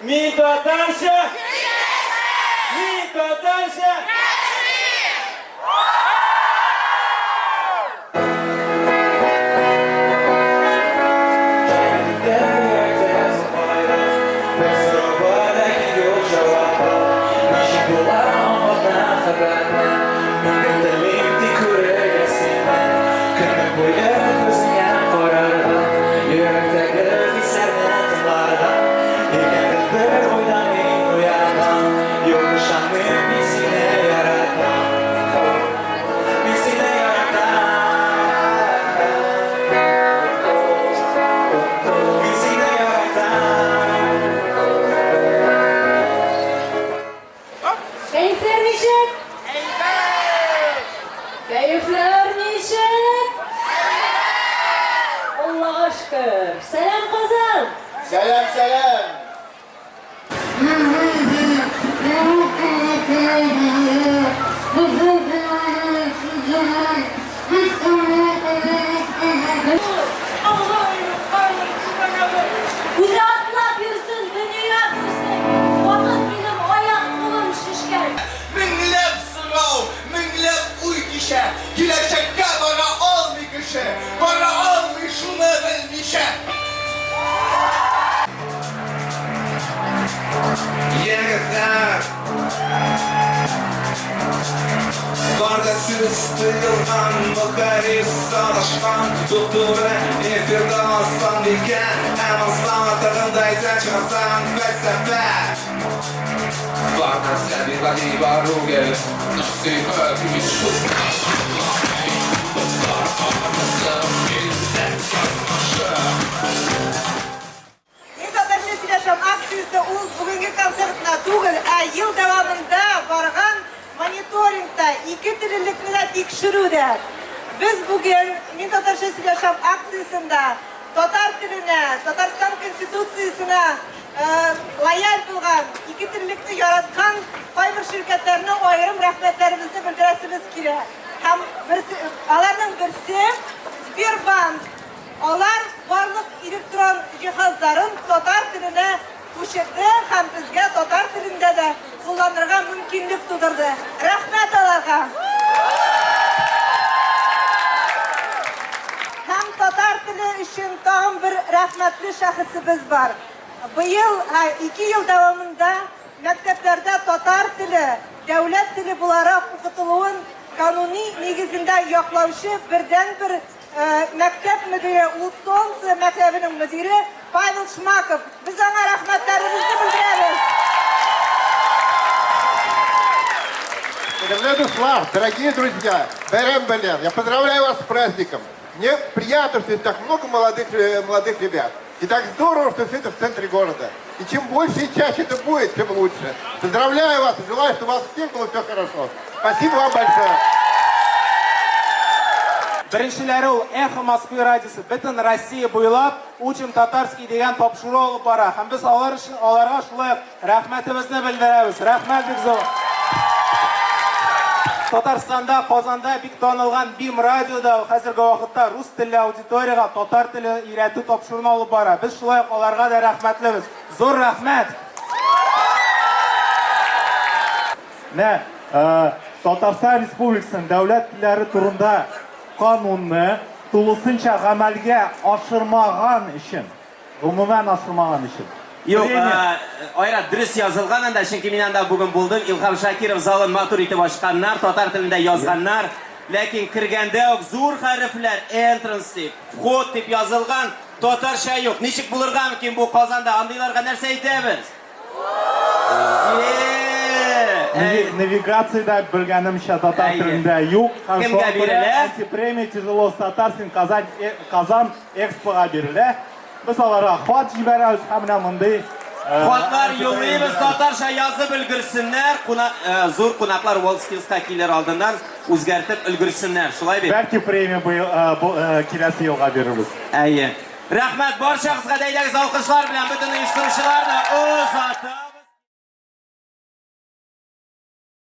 Мин татарча сөйләшәм! Мин татарча Мин сине яратам. Мин сине яратам. Кәефләр ничек? Әйбәт! Кәефләр ничек? Әйбәт! Аллага шөкер! Сәлам, Казан! Сәлам, сәлам! Үзе атлап йөрсен, дөнья күрсен. Вакыт минем аяк-кулым шешкән. Меңләп сорау, меңләп уй кичә, Киләчәккә бара алмый кеше, Бара алмый шуны белмичә. Егетләр! Бар да сүз тыелган, Мөхәррир саташкан, Туп-туры эфирда Асланбикә, Һәм Аслан артыгын да әйтә чыгарсаң фәлсәфә. Бар нәрсә бит гади бару гел, Насыйхәт Мин татарча сөйләшәм акциясе ул бүгенге концерт кына түгел, ә ел дәвамында барган мониторингта ике теллелекне дә тикшерү дә. Без бүген Мин татарча сөйләшәм акциясендә татар теленә, Татарстан Конституциясенә лояль булган, ике теллекне яраткан кайбер ширкәтләрне аерым рәхмәтләребезне белдерәсебез килә. Һәм берсе, аларның берсе Сбербанк. Алар барлык электрон җиһазларын татар теленә күчерде һәм безгә татар телендә дә кулланырга мөмкинлек тудырды. Рәхмәт аларга! Һәм татар теле өчен тагын бер рәхмәтле шәхесебез бар. Быел, ике ел дәвамында мәктәпләрдә татар теле дәүләт теле буларак укытылуын кануни нигезендә яклаучы бердәнбер Мәктәп мөдире, ул Солнце мәктәбенең мөдире Павел Шмаков. Без аңа рәхмәтләребезне белдерәбез. Кадерле дуслар, дорогие друзья, Бәйрәм белән, я поздравляю вас с праздником. Мне приятно, что здесь так много молодых, молодых ребят. И так здорово, что все это в центре города. И чем больше и чаще это будет, тем лучше. Поздравляю вас и желаю, чтобы у вас всех было все хорошо. Спасибо вам большое. Беренчеләре ул Эхо Москвы радиосы бөтен Россия буйлап Учим татарский дигән тапшыру алып бара. Һәм без алар өчен аларга шулай ук рәхмәтебезне белдерәбез. Рәхмәт бик зур. Татарстанда, Казанда бик танылган БИМ радио да хәзерге вакытта рус телле аудиториягә татар теле өйрәтү тапшыруын алып бара. Без шулай ук аларга да рәхмәтлебез. Зур рәхмәт! Менә Татарстан Республикасының дәүләт телләре турында канунны тулысынча гамәлгә ашырмаган өчен, гомумән ашырмаган өчен. Юк, Айрат, дөрес язылган анда, чөнки мин анда бүген булдым. Илһам Шакиров залын матур итеп ачканнар, татар телендә язганнар. Ләкин кергәндә үк зур хәрефләр entrance дип, вход дип язылган, татарча юк. Ничек булырга мөмкин бу Казанда? Андыйларга нәрсә әйтәбез? Навигациядә белгәнемчә татар телендә юк. Һәм Кемгә бирелә? Антипремия тяжело с татарским Казань Казан Экспога бирелә. Без аларга хат җибәрәбез һәм менә мондый Хатлар юллыйбыз, татарча язып өлгерсеннәр, куна, зур кунаклар WorldSkills-ка килер алдыннан үзгәртеп өлгерсеннәр, шулай бит? Бәлки премия быел, киләсе елга бирербез. Әйе. Рәхмәт барчагызга да, әйдәгез алкышлар белән бөтен оештыручыларны озатабыз.